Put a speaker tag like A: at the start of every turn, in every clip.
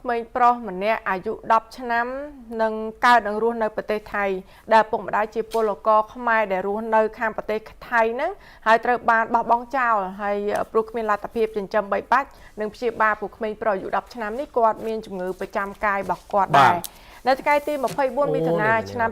A: ក្មេងប្រុសម្នាក់អាយុ10ឆ្នាំនឹងកើតនិងរស់នៅប្រទេសថៃដែលឪពុកម្ដាយជាពលករខ្មែរដែលរស់នៅខាងប្រទេសថៃហ្នឹងហើយត្រូវបានបោះបង់ចោលហើយព្រោះគ្មានលទ្ធភាពចិញ្ចឹមបីបាច់និងព្យាបាលពួកក្មេងប្រុសអាយុ10ឆ្នាំនេះគាត់មានជំងឺប្រចាំកាយរបស់គាត់ដែរនៅថ្ងៃទី24មិថុនាឆ្នាំ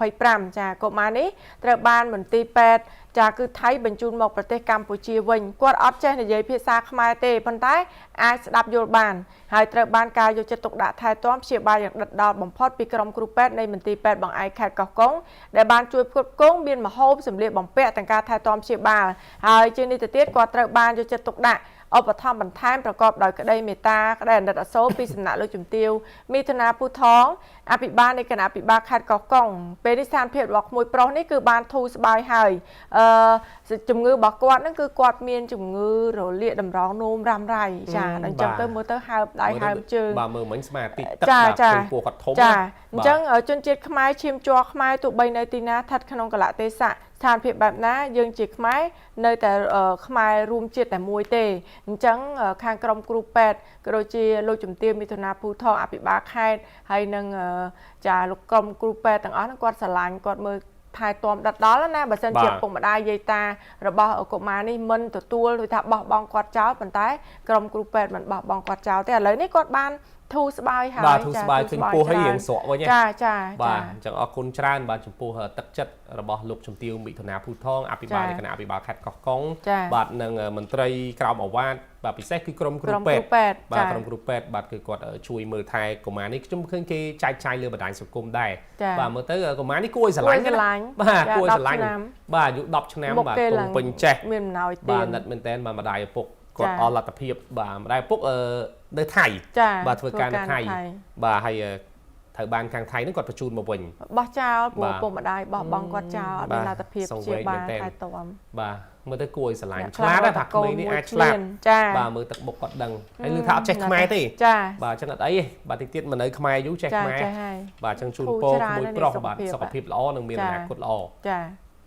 A: 2025ចាកុមារនេះត្រូវបានមន្ទីរពេទ្យចាគឺថៃបញ្ជូនមកប្រទេសកម្ពុជាវិញគាត់អត់ចេះនិយាយភាសាខ្មែរទេប៉ុន្តែអាចស្ដាប់យល់បានហើយត្រូវបានការយកចិត្តទុកដាក់ថែទាំព្យាបាលយ៉ាងដិតដល់បំផុតពីក្រុមគ្រូពេទ្យនៃមន្ទីរពេទ្យបង្អែកខេត្តកោះកុងដែលបានជួយផ្គត់ផ្គង់មានម្ហូបសម្លៀកបំពាក់ទាំងការថែទាំព្យាបាលហើយជាងនេះទៅទៀតគាត់ត្រូវបានយកចិត្តទុកដាក់ឧបត្ថម្ភបន្ថែមប្រកបដោយក្តីមេត្តាក្តីអាណិតអាសូរពីសំណាក់លោកជំទាវមិថុនាពូថងអភិបាលនៃគណៈអភិបាលខេត្តកោះកុងពេលនេះស្ថានភាពរបស់ក្មួយប្រុសនេះគឺបានធូរស្បើយហើយអឺជំងឺរបស់គាត់ហ្នឹងគឺគាត់មានជំងឺរលាកតម្រងនោមរ៉ាំរ៉ៃចាដល់អញ្ចឹងទៅមើលទៅហើបដៃហើបជើង
B: បាទមើលមិញស្មារតីទឹកបាទឃើញពោះគាត់ធំ
A: ចាអញ្ចឹងជនជាតិខ្មែរឈាមជ័រខ្មែរទោះបីនៅទីណាស្ថិតក្នុងកលៈទេសៈស្ថានភាពបែបណាយើងជាខ្មែរនៅតែខ្មែររួមជាតិតែមួយទេអញ្ចឹងខាងក្រុមគ្រូពេទ្យក៏ដូចជាលោកជំទាវមិថុនាភូថងអភិបាលខេត្តហើយនឹងចាលោកក្រុមគ្រូពេទ្យទាំងអស់ហ្នឹងគាត់ស្រឡាញ់គាត់មើលថែទាំដិតដល់ណាបើសិនជាពុកម្ដាយយាយតារបស់កុមារនេះមិនទទួលឬថាបោះបង់គាត់ចោលប៉ុន្តែក្រុមគ្រូពេទ្យមិនបោះបង់គាត់ចោលទេឥឡូវនេះគាត់បានធូរស្បើយហើយ
B: បាទធូរស្បើយឃើញពោះឲ្យរៀងស្រកវិញ
A: ចាចា
B: បាទអញ្ចឹងអរគុណច្រើនបាទចំពោះទឹកចិត្តរបស់លោកជំទាវមិថុនាភូថងអភិបាលនៃគណៈអភិបាលខេត្តកោះកុងបាទនិងមន្ត្រីក្រោមឱវាទបាទពិសេសគឺក្រុមគ្រូពេទ្យបាទក្រុមគ្រូពេទ្យបាទគឺគាត់ជួយមើលថែកុមារនេះខ្ញុំឃើញគេចែកចាយលើបណ្ដាញសង្គមដែរបាទមើលទៅកុមារនេះគួរឲ្យស្រឡាញ់ណាបាទគួរឲ្យស្រឡាញ់បាទអាយុ10ឆ្នាំបាទគង់ពេញចេះ
A: មានអំណោយ
B: ទៀតបាទណិតមែនតើបាទម្ដាយឪពុកគាត់អស់លទ្ធភាពបាទម្ដាយឪពុកនៅថៃបាទធ្វើការនៅថៃបាទហើយត្រូវបានខាងថៃហ្នឹងគាត់បញ្ជូនមកវិញ
A: បោះចោលព្រោះពុកម្ដាយបោះបង់គាត់ចោលអត់មានលទ្ធភាពព្យាបាលថែទាំ
B: បាទមើលទៅគួរឲ្យស្រឡាញ់ឆ្លាតថាក្មេងនេះអាចឆ្លាតបាទមើលទឹកមុខគាត់ដឹងហើយឮថាអត់ចេះខ្មែរទេបាទអញ្ចឹងអត់អីទេបាទតិចទៀតមកនៅខ្មែរយូរចេះខ្មែរបាទអញ្ចឹងជូនពរក្មួយប្រុសបាទសុខភាពល្អនិងមានអនាគតល្អ
A: ចា។